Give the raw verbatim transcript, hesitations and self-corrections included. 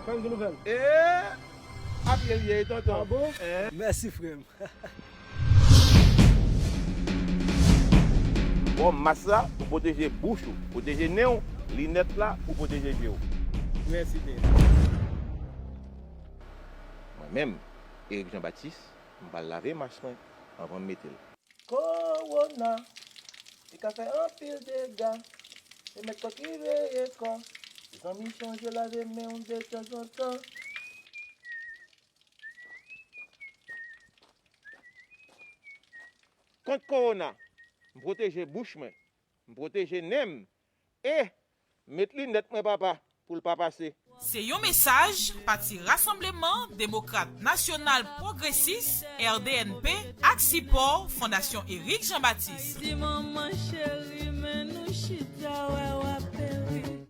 Ban m di nouvèl. E apye l ye, tonton. Ah bon? Mèsi, frè m. Bon, mas la pou pwoteje bouch ou, pwoteje nen w, linèt la pou pwoteje je w. Mèsi, Dave. Mwen menm, Eric Jean Baptiste, m pral lave mas mwen anvan m mete l. Kowona, li ka fè anpil dega. Se mèt kò ki veye kò. Zanmi, chonje lave men w detanzantan. Kont kowona, m pwoteje bouch mwen, m pwoteje nen m, e met linèt mwen, papa, pou l pa pase. Se yon mesaj Pati Rasanbleman Demokrat Nasyonal Pwogresis, R D N P, ak sipò Fondasyon Eric Jean Baptiste. Di manman cheri, men nou chita.